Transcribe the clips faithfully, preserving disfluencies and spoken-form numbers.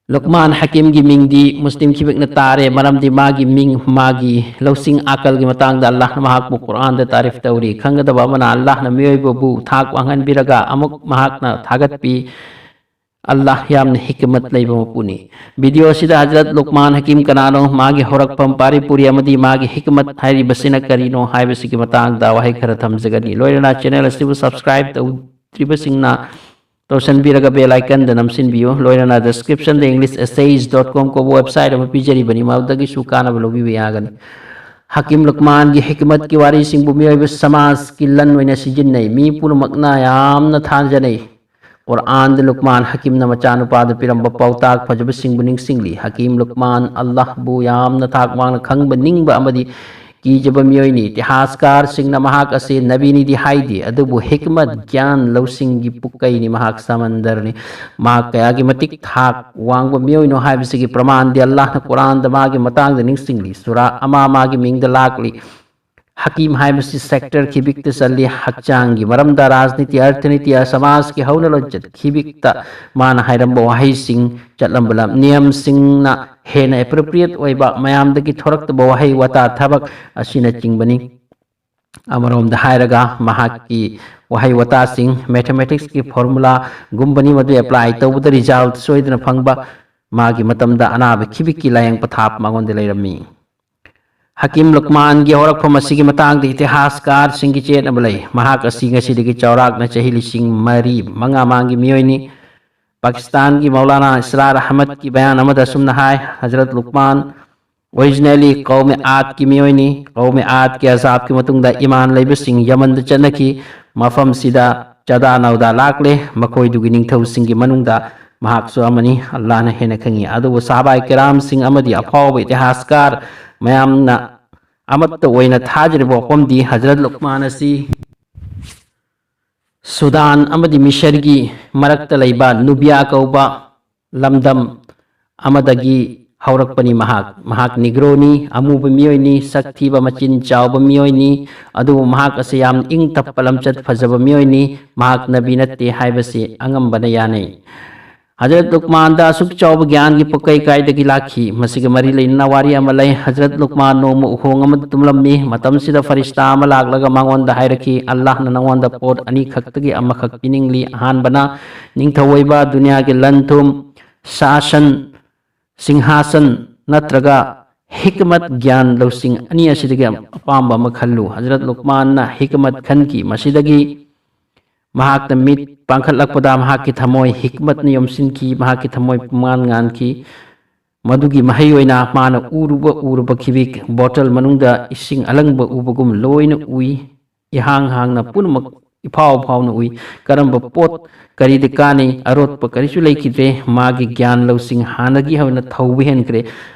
ꯂꯨꯛꯃꯥꯟ ꯍꯀꯤꯝꯒꯤ ꯃꯤꯡꯗꯤ ꯃꯨꯁꯂꯤꯝ ꯈꯤꯕꯤꯛꯅ ꯇꯥꯔꯦ, ꯃꯔꯝꯗꯤ ꯃꯥꯒꯤ ꯃꯤꯡ, ꯃꯥꯒꯤ ꯂꯧꯁꯤꯡ ꯑꯀꯜꯒꯤ ꯃꯇꯥꯡꯗ ꯑꯜꯂꯥꯍꯅ ꯃꯍꯥꯛꯄꯨ ꯀꯨꯔꯥꯟꯗ ꯇꯥꯔꯤꯐ ꯇꯧꯔꯤ꯫ ꯈꯪꯒꯗꯕ ꯑꯃꯅ, ꯑꯜꯂꯥꯍꯅ ꯃꯤꯑꯣꯏꯕꯕꯨ ꯊꯥꯛ ꯋꯥꯡꯍꯟꯕꯤꯔꯒ ꯑꯃꯨꯛ ꯃꯍꯥꯛꯅ ꯊꯥꯒꯠꯄꯤ꯫ ꯑꯜꯂꯥꯍ ꯌꯥꯝꯅ ꯍꯤꯀꯃꯠ ꯂꯩꯕ ꯃꯄꯨꯅꯤ꯫ ꯚꯤꯗꯤꯑꯣ ꯑꯁꯤꯗ ꯍꯖꯔꯠ ꯂꯨꯛꯃꯥꯟ ꯍꯀꯤꯝ ꯀꯅꯥꯅꯣ, ꯃꯥꯒꯤ ꯍꯧꯔꯛꯐꯝ, ꯄꯥꯔꯤ ꯄꯨꯔꯤ ꯑꯃꯗꯤ ꯃꯥꯒꯤ ꯍꯤꯀꯃꯠ ꯍꯥꯏꯔꯤꯕꯁꯤꯅ ꯀꯔꯤꯅꯣ ꯍꯥꯏꯕꯁꯤꯒꯤ ꯃꯇꯥꯡꯗ ꯋꯥꯍꯩ ꯈꯔ ꯊꯝꯖꯒꯅꯤ꯫ ꯂꯣꯏꯅꯅ ꯆꯦꯅꯦꯜ ꯑꯁꯤꯕꯨ ꯁꯕꯁꯀ꯭ꯔꯥꯏꯕ ꯇꯧꯗ꯭ꯔꯤꯕꯁꯤꯡꯅ ꯇꯧꯁꯤꯟꯕꯤꯔꯒ ꯕꯦꯜ ꯑꯥꯏꯀꯟꯗ ꯅꯝꯁꯤꯟꯕꯤꯌꯨ꯫ ꯂꯣꯏꯅꯅ ꯗꯤꯁꯀ꯭ꯔꯤꯞꯁꯟꯗ English essays dot com ꯀꯧꯕ ꯋꯦꯕꯁꯥꯏꯠ ꯑꯃ ꯄꯤꯖꯔꯤꯕꯅꯤ, ꯃꯗꯨꯗꯒꯤꯁꯨ ꯀꯥꯟꯅꯕ ꯂꯧꯕꯤꯕ ꯌꯥꯒꯅꯤ꯫ ꯍꯀꯤꯝ ꯂꯨꯛꯃꯥꯟꯒꯤ ꯍꯤꯀꯃꯠꯀꯤ ꯋꯥꯔꯤꯁꯤꯡꯕꯨ ꯃꯤꯑꯣꯏꯕ ꯁꯃꯥꯖꯀꯤ ꯂꯟ ꯑꯣꯏꯅ ꯁꯤꯖꯤꯟꯅꯩ꯫ ꯃꯤ ꯄꯨꯝꯅꯃꯛꯅ ꯌꯥꯝꯅ ꯊꯥꯖꯅꯩ꯫ ꯀꯨꯔꯥꯟꯗ ꯂꯨꯛꯃꯥꯟ ꯍꯀꯤꯝꯅ ꯃꯆꯥꯅꯨꯄꯥꯗ ꯄꯤꯔꯝꯕ ꯄꯥꯎꯇꯥꯛ ꯐꯖꯕꯁꯤꯡꯕꯨ ꯅꯤꯡꯁꯤꯡꯂꯤ꯫ ꯍꯀꯤꯝ ꯂꯨꯛꯃꯥꯟ ꯑꯜꯂꯥꯍꯕꯨ ꯌꯥꯝꯅ ꯊꯥꯛ ꯋꯥꯡꯅ ꯈꯪꯕ, ꯅꯤꯡꯕ ꯑꯃꯗꯤ ꯀꯤꯖꯕ ꯃꯤꯑꯣꯏꯅꯤ꯫ ꯏꯇꯤꯍꯥꯁꯀꯥꯔꯁꯤꯡꯅ ꯃꯍꯥꯛ ꯑꯁꯤ ꯅꯕꯤꯅꯤꯗꯤ ꯍꯥꯏꯗꯦ, ꯑꯗꯨꯕꯨ ꯍꯤꯀꯃꯠ, ꯒ꯭ꯌꯥꯟ, ꯂꯧꯁꯤꯡꯒꯤ ꯄꯨꯀꯩꯅꯤ꯫ ꯃꯍꯥꯛ ꯁꯃꯟꯗꯔꯅꯤ꯫ ꯃꯍꯥꯛ ꯀꯌꯥꯒꯤ ꯃꯇꯤꯛ ꯊꯥꯛ ꯋꯥꯡꯕ ꯃꯤꯑꯣꯏꯅꯣ ꯍꯥꯏꯕꯁꯤꯒꯤ ꯄ꯭ꯔꯃꯥꯟꯗꯤ ꯑꯜꯂꯥꯍꯅ ꯀꯨꯔꯥꯟꯗ ꯃꯥꯒꯤ ꯃꯇꯥꯡꯗ ꯅꯤꯡꯁꯤꯡꯂꯤ꯫ ꯁꯨꯔꯥ ꯑꯃ ꯃꯥꯒꯤ ꯃꯤꯡꯗ ꯂꯥꯛꯂꯤ꯫ ꯍꯀꯤꯝ ꯍꯥꯏꯕꯁꯤ ꯁꯦꯛꯇꯔ ꯈꯤꯕꯤꯛꯇ ꯆꯜꯂꯤ꯫ ꯍꯛꯆꯥꯡꯒꯤ ꯃꯔꯝꯗ, ꯔꯥꯖꯅꯤꯇꯤ, ꯑꯔꯊꯅꯤꯇꯤ, ꯁꯃꯥꯖꯀꯤ ꯍꯧꯅ ꯂꯣꯟꯆꯠ ꯈꯤꯕꯤꯛꯇ ꯃꯥꯅ ꯍꯥꯏꯔꯝꯕ ꯋꯥꯍꯩꯁꯤꯡ ꯆꯠꯂꯝꯕ ꯂꯝ-, ꯅꯤꯌꯝꯁꯤꯡꯅ ꯍꯦꯟꯅ ꯑꯦꯄ꯭ꯔꯣꯄ꯭ꯔꯤꯌꯦꯠ ꯑꯣꯏꯕ, ꯃꯌꯥꯝꯗꯒꯤ ꯊꯣꯔꯛꯇꯕ ꯋꯥꯍꯩ ꯋꯥꯇꯥ, ꯊꯕꯛ ꯑꯁꯤꯅꯆꯤꯡꯕꯅꯤ꯫ ꯑꯃꯔꯣꯝꯗ ꯍꯥꯏꯔꯒ, ꯃꯍꯥꯛꯀꯤ ꯋꯥꯍꯩ ꯋꯥꯇꯥꯁꯤꯡ ꯃꯦꯊꯃꯦꯇꯤꯛꯁꯀꯤ ꯐꯣꯔꯃꯨꯂꯥꯒꯨꯝꯕꯅꯤ, ꯃꯗꯨ ꯑꯦꯄ꯭ꯂꯥꯏ ꯇꯧꯕꯗ ꯔꯤꯖꯜꯠ ꯁꯣꯏꯗꯅ ꯐꯪꯕ꯫ ꯃꯥꯒꯤ ꯃꯇꯝꯗ ꯑꯅꯥꯕ ꯈꯤꯕꯤꯛꯀꯤ ꯂꯥꯌꯦꯡ ꯄꯊꯥꯞ ꯃꯉꯣꯟꯗ ꯂꯩꯔꯝꯃꯤ꯫ ꯍꯀꯤꯝ ꯂꯨꯛꯃꯥꯟꯒꯤ ꯍꯧꯔꯛꯐꯝ ꯑꯁꯤꯒꯤ ꯃꯇꯥꯡꯗ ꯏꯇꯤꯍꯥꯁꯀꯥꯔꯁꯤꯡꯒꯤ ꯆꯦꯠꯅꯕ ꯂꯩ꯫ ꯃꯍꯥꯛ ꯑꯁꯤ ꯉꯁꯤꯗꯒꯤ ꯆꯥꯎꯔꯥꯛꯅ ꯆꯍꯤ ꯂꯤꯁꯤꯡ ꯃꯔꯤ ꯃꯉꯥ ꯃꯃꯥꯡꯒꯤ ꯃꯤꯑꯣꯏꯅꯤ꯫ ꯄꯥꯀꯤꯁꯇꯥꯟꯒꯤ ꯃꯧꯂꯥꯅꯥ ꯏꯁꯔꯥꯔ ꯑꯍꯃꯗꯀꯤ ꯕꯌꯥꯟ ꯑꯃꯗ ꯑꯁꯨꯝꯅ ꯍꯥꯏ, ꯍꯖꯔꯠ ꯂꯨꯛꯃꯥꯟ originally ꯀꯧꯃꯦ ꯑꯥꯗꯀꯤ ꯃꯤꯑꯣꯏꯅꯤ꯫ ꯀꯧꯃꯦ ꯑꯥꯗꯀꯤ ꯑꯖꯥꯕꯀꯤ ꯃꯇꯨꯡꯗ ꯏꯃꯥꯟ ꯂꯩꯕꯁꯤꯡ ꯌꯃꯟꯗ ꯆꯠꯅꯈꯤ꯫ ꯃꯐꯝꯁꯤꯗ ꯆꯗꯥ ꯅꯧꯗꯥ ꯂꯥꯛꯂꯦ꯫ ꯃꯈꯣꯏꯗꯨꯒꯤ ꯅꯤꯡꯊꯧꯁꯤꯡꯒꯤ ꯃꯅꯨꯡꯗ ꯃꯍꯥꯛꯁꯨ ꯑꯃꯅꯤ꯫ ꯑꯜꯂꯥꯍꯅ ꯍꯦꯟꯅ ꯈꯪꯏ꯫ ꯑꯗꯨꯕꯨ ꯁꯍꯥꯕꯥꯏ ꯀꯤꯔꯥꯝꯁꯤꯡ ꯑꯃꯗꯤ ꯑꯐꯥꯎꯕ ꯏꯇꯤꯍꯥꯁꯀꯥꯔ ꯃꯌꯥꯝꯅ ꯑꯃꯠꯇ ꯑꯣꯏꯅ ꯊꯥꯖꯔꯤꯕ ꯋꯥꯐꯝꯗꯤ ꯍꯖꯔꯠ ꯂꯨꯛꯃꯥꯟ ꯑꯁꯤ ꯁꯨꯗꯥꯟ ꯑꯃꯗꯤ ꯃꯤꯁꯔꯒꯤ ꯃꯔꯛꯇ ꯂꯩꯕ ꯅꯨꯕꯤꯌꯥ ꯀꯧꯕ ꯂꯝꯗꯝ ꯑꯃꯗꯒꯤ ꯍꯧꯔꯛꯄꯅꯤ꯫ ꯃꯍꯥꯛ, ꯃꯍꯥꯛ ꯅꯤꯒ꯭ꯔꯣꯅꯤ, ꯑꯃꯨꯕ ꯃꯤꯑꯣꯏꯅꯤ, ꯁꯛ ꯊꯤꯕ, ꯃꯆꯤꯟ ꯆꯥꯎꯕ ꯃꯤꯑꯣꯏꯅꯤ, ꯑꯗꯨꯕꯨ ꯃꯍꯥꯛ ꯑꯁꯤ ꯌꯥꯝ ꯏꯪ ꯇꯞꯄ, ꯂꯝꯆꯠ ꯐꯖꯕ ꯃꯤꯑꯣꯏꯅꯤ꯫ ꯃꯍꯥꯛ ꯅꯕꯤ ꯅꯠꯇꯦ ꯍꯥꯏꯕꯁꯤ ꯑꯉꯝꯕꯅ ꯌꯥꯅꯩ꯫ ꯍꯖꯔꯠ ꯂꯨꯛꯃꯥꯟꯗ ꯑꯁꯨꯛ ꯆꯥꯎꯕ ꯒ꯭ꯌꯥꯟꯒꯤ ꯄꯣꯠ ꯀꯩ ꯀꯥꯏꯗꯒꯤ ꯂꯥꯛꯈꯤ? ꯃꯁꯤꯒ ꯃꯔꯤ ꯂꯩꯅꯅ ꯋꯥꯔꯤ ꯑꯃ ꯂꯩ꯫ ꯍꯖꯔꯠ ꯂꯨꯛꯃꯥꯟ ꯅꯣꯡꯃ ꯎꯍꯣꯡ ꯑꯃꯗ ꯇꯨꯝꯂꯝꯃꯤ꯫ ꯃꯇꯝꯁꯤꯗ ꯐꯔꯤꯁꯇꯥ ꯑꯃ ꯂꯥꯛꯂꯒ ꯃꯉꯣꯟꯗ ꯍꯥꯏꯔꯛꯈꯤ, "ꯑꯜꯂꯥꯍꯅ ꯅꯉꯣꯟꯗ ꯄꯣꯠ ꯑꯅꯤꯈꯛꯇꯒꯤ ꯑꯃꯈꯛ ꯄꯤꯅꯤꯡꯂꯤ꯫ ꯑꯍꯥꯟꯕꯅ ꯅꯤꯡꯊꯧ ꯑꯣꯏꯕ, ꯗꯨꯅꯤꯌꯥꯒꯤ ꯂꯟ ꯊꯨꯝ, ꯁꯥꯁꯟ, ꯁꯤꯡꯍꯥꯁꯟ ꯅꯠꯇ꯭ꯔꯒ ꯍꯤꯛꯃꯠ ꯒ꯭ꯌꯥꯟ ꯂꯧꯁꯤꯡ ꯑꯅꯤ ꯑꯁꯤꯗꯒꯤ ꯑꯄꯥꯝꯕ ꯑꯃ ꯈꯜꯂꯨ"꯫ ꯍꯖꯔꯠ ꯂꯨꯛꯃꯥꯟꯅ ꯍꯤꯛꯃꯠ ꯈꯟꯈꯤ꯫ ꯃꯁꯤꯗꯒꯤ ꯃꯍꯥꯛꯅ ꯃꯤꯠ ꯄꯥꯡꯈꯠꯂꯛꯄꯗ ꯃꯍꯥꯛꯀꯤ ꯊꯃꯣꯏ ꯍꯤꯛꯃꯠꯅ ꯌꯣꯝꯁꯤꯟꯈꯤ꯫ ꯃꯍꯥꯛꯀꯤ ꯊꯃꯣꯏ ꯄꯨꯡꯉꯥꯟ ꯉꯥꯟꯈꯤ꯫ ꯃꯗꯨꯒꯤ ꯃꯍꯩ ꯑꯣꯏꯅ ꯃꯥꯅ ꯎꯔꯨꯕ ꯎꯔꯨꯕ ꯈꯤꯕꯤꯛ ꯕꯣꯇꯜ ꯃꯅꯨꯡꯗ ꯏꯁꯤꯡ ꯑꯂꯪꯕ ꯎꯕꯒꯨꯝ ꯂꯣꯏꯅ ꯎꯏ꯫ ꯏꯍꯥꯡ ꯍꯥꯡꯅ ꯄꯨꯝꯅꯃꯛ ꯏꯐꯥꯎ ꯐꯥꯎꯅ ꯎꯏ꯫ ꯀꯔꯝꯕ ꯄꯣꯠ ꯀꯔꯤꯗ ꯀꯥꯟꯅꯩ? ꯑꯔꯣꯠꯄ ꯀꯔꯤꯁꯨ ꯂꯩꯈꯤꯗ꯭ꯔꯦ꯫ ꯃꯥꯒꯤ ꯒ꯭ꯌꯥꯟ ꯂꯧꯁꯤꯡ ꯍꯥꯟꯅꯒꯤ ꯍꯧꯅ ꯊꯧꯕ ꯍꯦꯟꯈ꯭ꯔꯦ꯫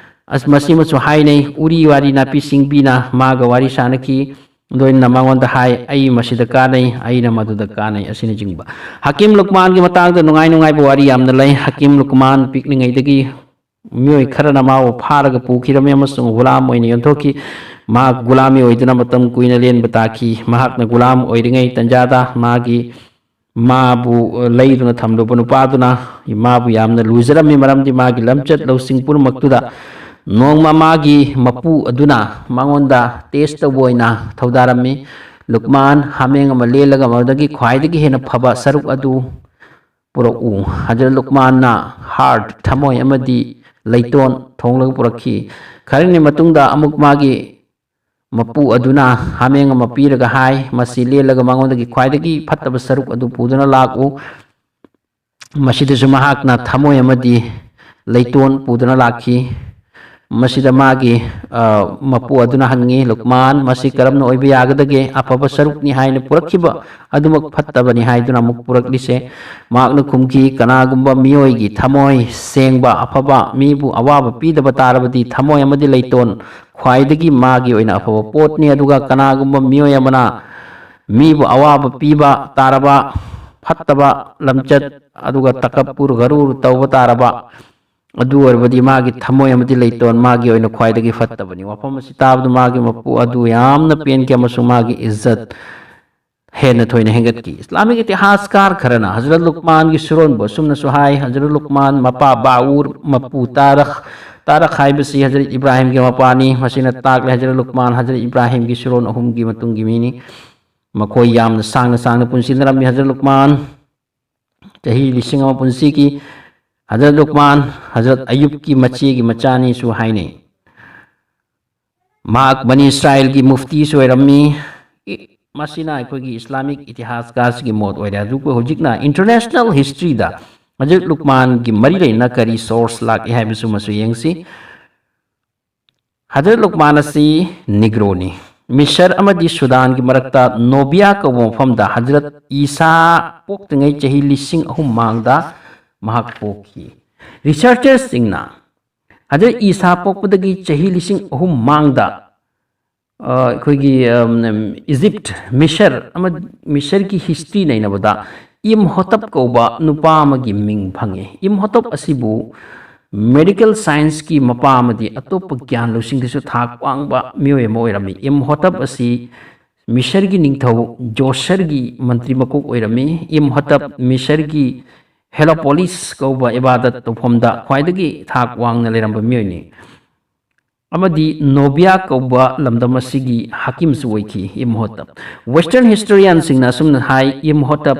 ꯑꯁ, ꯃꯁꯤꯃꯁꯨ ꯍꯥꯏꯅꯩ, ꯎꯔꯤ ꯋꯥꯔꯤ ꯅꯥꯄꯤ ꯁꯤꯡꯕꯤꯅ ꯃꯥꯒ ꯋꯥꯔꯤ ꯁꯥꯟꯅꯈꯤ꯫ ꯂꯣꯏꯅꯅ ꯃꯉꯣꯟꯗ ꯍꯥꯏ, "ꯑꯩ ꯃꯁꯤꯗ ꯀꯥꯟꯅꯩ, ꯑꯩꯅ ꯃꯗꯨꯗ ꯀꯥꯟꯅꯩ"꯫ ꯑꯁꯤꯅꯆꯤꯡꯕ꯫ ꯍꯀꯤꯝ ꯂꯨꯛꯃꯥꯟꯒꯤ ꯃꯇꯥꯡꯗ ꯅꯨꯡꯉꯥꯏ ꯅꯨꯡꯉꯥꯏꯕ ꯋꯥꯔꯤ ꯌꯥꯝꯅ ꯂꯩ꯫ ꯍꯀꯤꯝ ꯂꯨꯛꯃꯥꯟ ꯄꯤꯛꯂꯤꯉꯩꯗꯒꯤ ꯃꯤꯑꯣꯏ ꯈꯔꯅ ꯃꯥꯕꯨ ꯐꯥꯔꯒ ꯄꯨꯈꯤꯔꯝꯃꯤ ꯑꯃꯁꯨꯡ ꯒꯨꯂꯥꯝ ꯑꯣꯏꯅ ꯌꯣꯟꯊꯣꯛꯈꯤ꯫ ꯃꯍꯥꯛ ꯒꯨꯂꯥꯃꯤ ꯑꯣꯏꯗꯨꯅ ꯃꯇꯝ ꯀꯨꯏꯅ ꯂꯦꯟꯕ ꯇꯥꯈꯤ꯫ ꯃꯍꯥꯛꯅ ꯒꯨꯂꯥꯝ ꯑꯣꯏꯔꯤꯉꯩ ꯇꯟꯖꯥꯗ ꯃꯥꯒꯤ, ꯃꯥꯕꯨ ꯂꯩꯗꯨꯅ ꯊꯝꯂꯨꯕ ꯅꯨꯄꯥꯗꯨꯅ ꯃꯥꯕꯨ ꯌꯥꯝꯅ ꯂꯨꯖꯔꯝꯃꯤ, ꯃꯔꯝꯗꯤ ꯃꯥꯒꯤ ꯂꯝꯆꯠ ꯂꯧꯁꯤꯡ ꯄꯨꯝꯅꯃꯛꯇꯨꯗ ꯅꯣꯡꯃ ꯃꯥꯒꯤ ꯃꯄꯨ ꯑꯗꯨꯅ ꯃꯉꯣꯟꯗ ꯇꯦꯁ ꯇꯧꯕ ꯑꯣꯏꯅ ꯊꯧꯗꯥꯔꯝꯃꯤ꯫ "ꯂꯨꯛꯃꯥꯟ, ꯍꯥꯃꯦꯡ ꯑꯃ ꯂꯦꯜꯂꯒ ꯃꯗꯨꯗꯒꯤ ꯈ꯭ꯋꯥꯏꯗꯒꯤ ꯍꯦꯟꯅ ꯐꯕ ꯁꯔꯨꯛ ꯑꯗꯨ ꯄꯨꯔꯛꯎ"꯫ ꯍꯖꯔꯠ ꯂꯨꯛꯃꯥꯟꯅ ꯍꯥꯔꯠ, ꯊꯃꯣꯏ ꯑꯃꯗꯤ ꯂꯩꯇꯣꯟ ꯊꯣꯡꯂꯒ ꯄꯨꯔꯛꯈꯤ꯫ ꯈꯔꯅꯤ ꯃꯇꯨꯡꯗ ꯑꯃꯨꯛ ꯃꯥꯒꯤ ꯃꯄꯨ ꯑꯗꯨꯅ ꯍꯥꯃꯦꯡ ꯑꯃ ꯄꯤꯔꯒ ꯍꯥꯏ, "ꯃꯁꯤ ꯂꯦꯜꯂꯒ ꯃꯉꯣꯟꯗꯒꯤ ꯈ꯭ꯋꯥꯏꯗꯒꯤ ꯐꯠꯇꯕ ꯁꯔꯨꯛ ꯑꯗꯨ ꯄꯨꯗꯨꯅ ꯂꯥꯛꯎ"꯫ ꯃꯁꯤꯗꯁꯨ ꯃꯍꯥꯛꯅ ꯊꯃꯣꯏ ꯑꯃꯗꯤ ꯂꯩꯇꯣꯟ ꯄꯨꯗꯨꯅ ꯂꯥꯛꯈꯤ꯫ ꯃꯁꯤꯗ ꯃꯥꯒꯤ, ꯑ, ꯃꯄꯨ ꯑꯗꯨꯅ ꯍꯪꯉꯤ, "ꯂꯨꯛꯃꯥꯟ, ꯃꯁꯤ ꯀꯔꯝꯅ ꯑꯣꯏꯕ ꯌꯥꯒꯗꯒꯦ? ꯑꯐꯕ ꯁꯔꯨꯛꯅꯤ ꯍꯥꯏꯅ ꯄꯨꯔꯛꯈꯤꯕ ꯑꯗꯨꯃꯛ ꯐꯠꯇꯕꯅꯤ ꯍꯥꯏꯗꯨꯅ ꯑꯃꯨꯛ ꯄꯨꯔꯛꯂꯤꯁꯦ?" ꯃꯍꯥꯛꯅ ꯈꯨꯝꯈꯤ, "ꯀꯅꯥꯒꯨꯝꯕ ꯃꯤꯑꯣꯏꯒꯤ ꯊꯃꯣꯏ ꯁꯦꯡꯕ, ꯑꯐꯕ, ꯃꯤꯕꯨ ꯑꯋꯥꯕ ꯄꯤꯗꯕ ꯇꯥꯔꯕꯗꯤ ꯊꯃꯣꯏ ꯑꯃꯗꯤ ꯂꯩꯇꯣꯟ ꯈ꯭ꯋꯥꯏꯗꯒꯤ ꯃꯥꯒꯤ ꯑꯣꯏꯅ ꯑꯐꯕ ꯄꯣꯠꯅꯤ꯫ ꯑꯗꯨꯒ ꯀꯅꯥꯒꯨꯝꯕ ꯃꯤꯑꯣꯏ ꯑꯃꯅ ꯃꯤꯕꯨ ꯑꯋꯥꯕ ꯄꯤꯕ ꯇꯥꯔꯕ, ꯐꯠꯇꯕ ꯂꯝꯆꯠ, ꯑꯗꯨꯒ ꯇꯀꯞꯄꯨꯔ ꯒꯔꯨꯔ ꯇꯧꯕ ꯇꯥꯔꯕ, ꯑꯗꯨ ꯑꯣꯏꯔꯕꯗꯤ ꯃꯥꯒꯤ ꯊꯃꯣꯏ ꯑꯃꯗꯤ ꯂꯩꯇꯣꯟ ꯃꯥꯒꯤ ꯑꯣꯏꯅ ꯈ꯭ꯋꯥꯏꯗꯒꯤ ꯐꯠꯇꯕꯅꯤ"꯫ ꯋꯥꯐꯝ ꯑꯁꯤ ꯇꯥꯕꯗ ꯃꯥꯒꯤ ꯃꯄꯨ ꯑꯗꯨ ꯌꯥꯝꯅ ꯄꯦꯟꯈꯤ ꯑꯃꯁꯨꯡ ꯃꯥꯒꯤ ꯏꯖꯠ ꯍꯦꯟꯅ ꯊꯣꯏꯅ ꯍꯦꯟꯒꯠꯈꯤ꯫ ꯏꯁꯂꯥꯃꯤꯛ ꯏꯇꯤꯍꯥꯁꯀꯥꯔ ꯈꯔꯅ ꯍꯖꯔꯠ ꯂꯨꯛꯃꯥꯟꯒꯤ ꯁꯨꯔꯣꯟꯕꯨ ꯑꯁꯨꯝꯅꯁꯨ ꯍꯥꯏ: ꯍꯖꯔꯠ ꯂꯨꯛꯃꯥꯟ ꯃꯄꯥ ꯕꯥꯎꯔ, ꯃꯄꯨ ꯇꯥꯔꯈ, ꯇꯥꯔꯈ ꯍꯥꯏꯕꯁꯤ ꯍꯖꯔꯠ ꯏꯕ꯭ꯔꯥꯍꯤꯝꯒꯤ ꯃꯄꯥꯅꯤ꯫ ꯃꯁꯤꯅ ꯇꯥꯛꯂꯦ ꯍꯖꯔꯠ ꯂꯨꯛꯃꯥꯟ ꯍꯖꯔꯠ ꯏꯕ꯭ꯔꯥꯍꯤꯝꯒꯤ ꯁꯨꯔꯣꯟ ꯑꯍꯨꯝꯒꯤ ꯃꯇꯨꯡꯒꯤ ꯃꯤꯅꯤ꯫ ꯃꯈꯣꯏ ꯌꯥꯝꯅ ꯁꯥꯡꯅ ꯁꯥꯡꯅ ꯄꯨꯟꯁꯤꯟꯅꯔꯝꯃꯤ꯫ ꯍꯖꯔꯠ ꯂꯨꯛꯃꯥꯟ ꯆꯍꯤ ꯂꯤꯁꯤꯡ ꯑꯃ ꯄꯨꯟꯁꯤꯒꯤ꯫ ꯍꯖꯔꯠ ꯂꯨꯛꯃꯥꯟ ꯍꯖꯔꯠ ꯑꯌꯨꯕꯀꯤ ꯃꯆꯦꯒꯤ ꯃꯆꯥꯅꯤꯁꯨ ꯍꯥꯏꯅꯩ꯫ ꯃꯍꯥꯛ ꯕꯅꯤ ꯏꯁꯔꯥꯏꯜꯒꯤ ꯃꯨꯐꯇꯤꯁꯨ ꯑꯣꯏꯔꯝꯃꯤ꯫ ꯏ-, ꯃꯁꯤꯅ ꯑꯩꯈꯣꯏꯒꯤ ꯏꯁꯂꯥꯃꯤꯛ ꯏꯇꯤꯍꯥꯁꯀꯥꯁꯤꯒꯤ ꯃꯣꯠ ꯑꯣꯏꯔꯦ꯫ ꯑꯗꯨꯕꯨ ꯍꯧꯖꯤꯛꯅ ꯏꯟꯇꯔꯅꯦꯁꯅꯦꯜ ꯍꯤꯁꯇ꯭ꯔꯤꯗ ꯍꯖꯔꯠ ꯂꯨꯛꯃꯥꯟꯒꯤ ꯃꯔꯤ ꯂꯩꯅꯅ ꯀꯔꯤ ꯁꯣꯔꯁ ꯂꯥꯛꯏ ꯍꯥꯏꯕꯁꯨ ꯃꯁꯨ ꯌꯦꯡꯁꯤ꯫ ꯍꯖꯔꯠ ꯂꯨꯛꯃꯥꯟ ꯑꯁꯤ ꯅꯤꯒ꯭ꯔꯣꯅꯤ꯫ ꯃꯤꯁꯔ ꯑꯃꯗꯤ ꯁꯨꯗꯥꯟꯒꯤ ꯃꯔꯛꯇ ꯅꯣꯕꯤꯌꯥ ꯀꯧꯕ ꯃꯐꯝꯗ ꯍꯖꯔꯠ ꯏꯁꯥ ꯄꯣꯛꯇ꯭ꯔꯤꯉꯩ ꯆꯍꯤ ꯂꯤꯁꯤꯡ ꯑꯍꯨꯝ ꯃꯥꯡꯗ ꯃꯍꯥꯛ ꯄꯣꯛꯈꯤ꯫ ꯔꯤꯁꯔꯆꯔꯁꯤꯡꯅ ꯍꯖꯔꯠ ꯏꯁꯥ ꯄꯣꯛꯄꯗꯒꯤ ꯆꯍꯤ ꯂꯤꯁꯤꯡ ꯑꯍꯨꯝ ꯃꯥꯡꯗ, ꯑ, ꯑꯩꯈꯣꯏꯒꯤ, ꯑꯝ, ꯏꯖꯤꯞ, ꯃꯤꯁꯔ ꯑꯃ, ꯃꯤꯁꯔꯒꯤ ꯍꯤꯁꯇ꯭ꯔꯤ ꯅꯩꯅꯕꯗ ꯏꯝꯍꯣꯇꯞ ꯀꯧꯕ ꯅꯨꯄꯥ ꯑꯃꯒꯤ ꯃꯤꯡ ꯐꯪꯉꯤ꯫ ꯏꯝꯍꯣꯇꯞ ꯑꯁꯤꯕꯨ ꯃꯦꯗꯤꯀꯦꯜ ꯁꯥꯏꯟꯁꯀꯤ ꯃꯄꯥ ꯑꯃꯗꯤ ꯑꯇꯣꯞꯄ ꯒ꯭ꯌꯥꯟ ꯂꯧꯁꯤꯡꯗꯁꯨ ꯊꯥꯛ ꯋꯥꯡꯕ ꯃꯤꯑꯣꯏ ꯑꯃ ꯑꯣꯏꯔꯝꯃꯤ꯫ ꯏꯝꯍꯣꯇꯞ ꯑꯁꯤ ꯃꯤꯁꯔꯒꯤ ꯅꯤꯡꯊꯧ ꯖꯣꯁꯔꯒꯤ ꯃꯟꯇ꯭ꯔꯤ ꯃꯀꯣꯛ ꯑꯣꯏꯔꯝꯃꯤ꯫ ꯏꯝꯍꯣꯇꯞ ꯃꯤꯁꯔꯒꯤ ꯍꯦꯂꯣꯄꯣꯂꯤꯁ ꯀꯧꯕ ꯏꯕꯥꯗꯠ ꯇꯧꯐꯝꯗ ꯈ꯭ꯋꯥꯏꯗꯒꯤ ꯊꯥꯛ ꯋꯥꯡꯅ ꯂꯩꯔꯝꯕ ꯃꯤꯑꯣꯏꯅꯤ꯫ ꯑꯃꯗꯤ ꯅꯣꯕꯤꯌꯥ ꯀꯧꯕ ꯂꯝꯗꯝ ꯑꯁꯤꯒꯤ ꯍꯥꯀꯤꯝꯁꯨ ꯑꯣꯏꯈꯤ ꯏꯝꯍꯣꯇꯞ꯫ ꯋꯦꯁꯇꯔꯟ ꯍꯤꯁꯇꯣꯔꯤꯌꯥꯟꯁꯤꯡꯅ ꯑꯁꯨꯝꯅ ꯍꯥꯏ: ꯏꯝꯍꯣꯇꯞ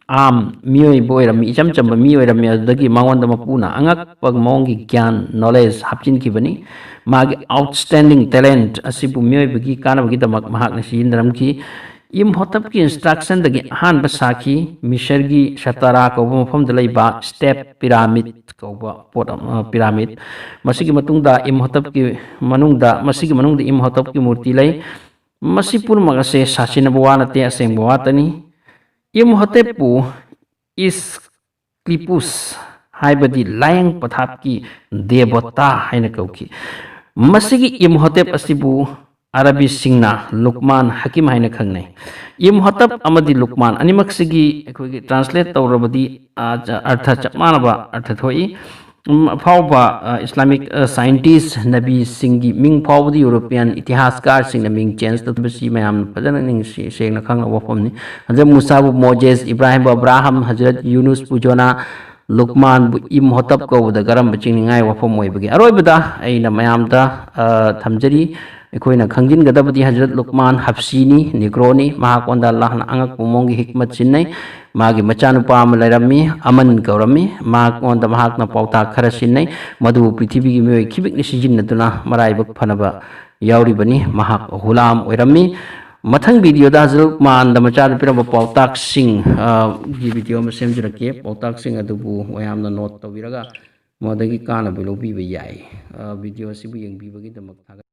ꯑꯥꯝ ꯃꯤꯑꯣꯏꯕ ꯑꯣꯏꯔꯝꯃꯤ, ꯏꯆꯝ ꯆꯝꯕ ꯃꯤ ꯑꯣꯏꯔꯝꯃꯤ꯫ ꯑꯗꯨꯗꯒꯤ ꯃꯉꯣꯟꯗ ꯃꯄꯨꯅ ꯑꯉꯛꯄ ꯃꯑꯣꯡꯒꯤ ꯒ꯭ꯌꯥꯟ, ꯅꯣꯂꯦꯖ ꯍꯥꯞꯆꯤꯟꯈꯤꯕꯅꯤ꯫ ꯃꯥꯒꯤ ꯑꯥꯎꯠꯁ꯭ꯇꯦꯟꯗꯤꯡ ꯇꯦꯂꯦꯟꯠ ꯑꯁꯤꯕꯨ ꯃꯤꯑꯣꯏꯕꯒꯤ ꯀꯥꯟꯅꯕꯒꯤꯗꯃꯛ ꯃꯍꯥꯛꯅ ꯁꯤꯖꯤꯟꯅꯔꯝꯈꯤ꯫ ꯏꯝꯍꯣꯇꯞꯀꯤ ꯏꯟꯁꯇ꯭ꯔꯛꯁꯟꯗꯒꯤ ꯑꯍꯥꯟꯕ ꯁꯥꯈꯤ ꯃꯤꯁꯔꯒꯤ ꯁꯇꯥꯔꯥ ꯀꯧꯕ ꯃꯐꯝꯗ ꯂꯩꯕ ꯁ꯭ꯇꯦꯞ ꯄꯤꯔꯥꯃꯤꯗ ꯀꯧꯕ ꯄꯣꯠ ꯑꯃ, ꯄꯤꯔꯥꯃꯤꯗ꯫ ꯃꯁꯤꯒꯤ ꯃꯇꯨꯡꯗ ꯏꯝꯍꯣꯇꯞꯀꯤ ꯃꯅꯨꯡꯗ, ꯃꯁꯤꯒꯤ ꯃꯅꯨꯡꯗ ꯏꯝꯍꯣꯇꯞꯀꯤ ꯃꯨꯔꯇꯤ ꯂꯩ꯫ ꯃꯁꯤ ꯄꯨꯝꯅꯃꯛ ꯑꯁꯦ ꯁꯥꯁꯤꯟꯅꯕ ꯋꯥ ꯅꯠꯇꯦ, ꯑꯁꯦꯡꯕ ꯋꯥꯇꯅꯤ꯫ ꯏꯝꯍꯣꯇꯦꯞꯄꯨ ꯏꯁ ꯀ꯭ꯂꯤꯄꯨꯁ ꯍꯥꯏꯕꯗꯤ ꯂꯥꯌꯦꯡ ꯄꯊꯥꯞꯀꯤ ꯗꯦꯕꯣꯇꯥ ꯍꯥꯏꯅ ꯀꯧꯈꯤ꯫ ꯃꯁꯤꯒꯤ ꯏꯝꯍꯣꯇꯦꯞ ꯑꯁꯤꯕꯨ ꯑꯔꯕꯤꯁꯤꯡꯅ ꯂꯨꯛꯃꯥꯟ ꯍꯀꯤꯝ ꯍꯥꯏꯅ ꯈꯪꯅꯩ꯫ ꯏꯝꯍꯣꯇꯞ ꯑꯃꯗꯤ ꯂꯨꯛꯃꯥꯟ ꯑꯅꯤꯃꯛꯁꯤꯒꯤ ꯑꯩꯈꯣꯏꯒꯤ ꯇ꯭ꯔꯥꯟꯁꯂꯦꯠ ꯇꯧꯔꯕꯗꯤ, ꯑ, ꯑꯔꯊ ꯆꯞ ꯃꯥꯟꯅꯕ ꯑꯔꯊ ꯊꯣꯛꯏ꯫ ꯎꯝ, ꯑꯐꯥꯎꯕ, ꯑ, Islamic, ꯑ, scientist ꯅꯕꯤꯁꯤꯡꯒꯤ ꯃꯤꯡ ꯐꯥꯎꯕꯗ European ꯏꯇꯤꯍꯥꯁꯀꯥꯔꯁꯤꯡꯅ ꯃꯤꯡ change ꯇꯧꯕꯁꯤ ꯃꯌꯥꯝꯅ ꯐꯖꯅ ꯅꯤꯡꯁꯤ-, ꯁꯦꯡꯅ ꯈꯪꯅꯕ ꯋꯥꯐꯝꯅꯤ꯫ ꯍꯖꯔꯠ ꯃꯨꯁꯥꯕꯨ ꯃꯣꯖꯦꯁ, ꯏꯕ꯭ꯔꯥꯍꯤꯝꯕꯨ ꯑꯕ꯭ꯔꯥꯍꯝ, ꯍꯖꯔꯠ ꯌꯨꯅꯨꯁꯄꯨ ꯖꯣꯅꯥ, ꯂꯨꯛꯃꯥꯟꯕꯨ ꯏꯝꯍꯣꯇꯞ ꯀꯧꯕꯗ ꯀꯔꯝꯕ ꯆꯤꯡꯅꯤꯡꯉꯥꯏ ꯋꯥꯐꯝ ꯑꯣꯏꯕꯒꯦ? ꯑꯔꯣꯏꯕꯗ ꯑꯩꯅ ꯃꯌꯥꯝꯗ, ꯑ, ꯊꯝꯖꯔꯤ, ꯑꯩꯈꯣꯏꯅ ꯈꯪꯖꯤꯟꯒꯗꯕꯗꯤ ꯍꯖꯔꯠ ꯂꯨꯛꯃꯥꯟ ꯍꯞꯁꯤꯅꯤ, ꯅꯤꯒ꯭ꯔꯣꯅꯤ꯫ ꯃꯍꯥꯛꯉꯣꯟꯗ ꯑꯜꯂꯥꯍꯅ ꯑꯉꯛꯄ ꯃꯑꯣꯡꯒꯤ ꯍꯤꯛꯃꯠ ꯁꯤꯟꯅꯩ꯫ ꯃꯥꯒꯤ ꯃꯆꯥꯅꯨꯄꯥ ꯑꯃ ꯂꯩꯔꯝꯃꯤ, ꯑꯃꯟ ꯀꯧꯔꯝꯃꯤ꯫ ꯃꯉꯣꯟꯗ ꯃꯍꯥꯛꯅ ꯄꯥꯎꯇꯥꯛ ꯈꯔ ꯁꯤꯟꯅꯩ, ꯃꯗꯨꯕꯨ ꯄ꯭ꯔꯤꯊꯤꯕꯤꯒꯤ ꯃꯤꯑꯣꯏ ꯈꯤꯕꯤꯛꯅ ꯁꯤꯖꯤꯟꯅꯗꯨꯅ ꯃꯔꯥꯏꯕꯛ ꯐꯅꯕ ꯌꯥꯎꯔꯤꯕꯅꯤ꯫ ꯃꯍꯥꯛ ꯍꯨꯂꯥꯝ ꯑꯣꯏꯔꯝꯃꯤ꯫ ꯃꯊꯪ ꯚꯤꯗꯤꯑꯣꯗ ꯍꯖꯔꯠ ꯂꯨꯛꯃꯥꯟꯗ ꯃꯆꯥꯗ ꯄꯤꯔꯝꯕ ꯄꯥꯎꯇꯥꯛꯁꯤꯡ, ꯑ, ꯒꯤ ꯚꯤꯗꯤꯑꯣ ꯑꯃ ꯁꯦꯝꯖꯔꯛꯀꯦ꯫ ꯄꯥꯎꯇꯥꯛꯁꯤꯡ ꯑꯗꯨꯕꯨ ꯃꯌꯥꯝꯅ ꯅꯣꯠ ꯇꯧꯕꯤꯔꯒ ꯃꯗꯒꯤ ꯀꯥꯟꯅꯕ ꯂꯧꯕꯤꯕ ꯌꯥꯏ꯫ ꯑ, ꯚꯤꯗꯤꯑꯣ ꯑꯁꯤꯕꯨ ꯌꯦꯡꯕꯤꯕꯒꯤꯗꯃꯛ ꯊꯥꯒꯠ-